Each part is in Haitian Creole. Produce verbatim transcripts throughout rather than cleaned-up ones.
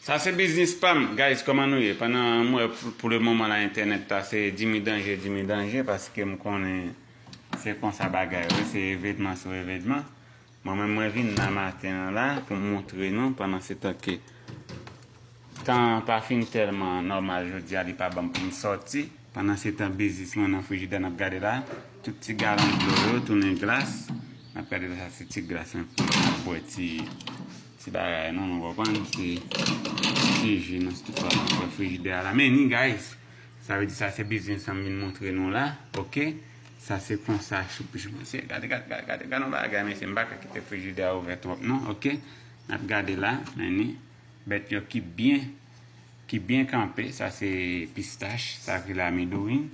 Sa se biznis pa m, guys, kòman nou ye? Pandan m wè pou, pou le moman la entènèt la se Jimmy Danje, Jimmy Danje, paske m konnen se konsa bagay yo, se evenman sou evenman. Mwen menm mwen vin nan maten an la pou m montre nou, pandan se tan ke tan an pa fin tèlman nòmal jodi a, li pa ban m pou m sòti. Pandan se tan biznis mwen nan frijidè n ap gade la, tout ti galon dlo yo tounen glas. N ap gade la, sa se ti glas mwen pou m bwè ti ti bagay non, nou konprann, se ti ji nan tout sa nan frijidè a la. Men ni guys, sa vle di sa se biznis an m vin montre nou la, oke? Sa se konsa choup choup se gade gade gade gade gade yon bagay mesye, m pa ka kite frijidè a ouvè twòp non, oke? N ap gade la, men ni bèt yo ki byen ki byen kanpe, sa se pistach, sa ki la midourin.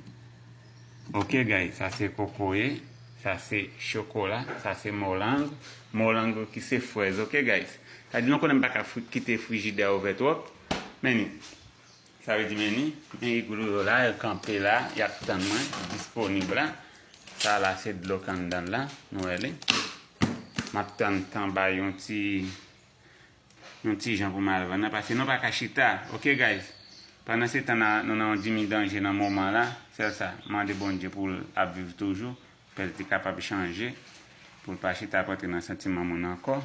Oke guys, sa se kokoye, sa se chokola, sa se molang, molang ki se frèz, oke guys. Sa di nou konnen m pa ka fri- kite frijidè a ouvè twòp. Men ni, sa vle di men ni, men iglou yo la, yo kanpe la, y ap tann mwen, disponib la. Sa la se dlo k anndan la, nou wè li. M ap tann tan bay yon ti yon ti jan pou m al vann nan, paske nou pa ka chita, oke guys? Pandan se tan nou nan yon Jimmy Danje nan moman la, sèl sa, mande Bondye pou l ap viv toujou, pou l te kapab chanje, pou l pa chita ap antre nan santiman moun ankò,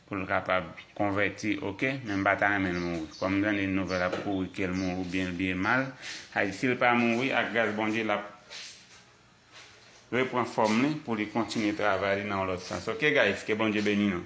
pou l kapab konvèti, oke? Men m pa ta renmen l mouri. Kòm m tande nouvèl ap kouri ke l mouri oubyen l byen mal, sa di si l pa mouri, ak gras Bondye, l ap reprann fòm li pou li kontinye travay li nan yon lòt sans. Oke guys, ke Bondye beni nou.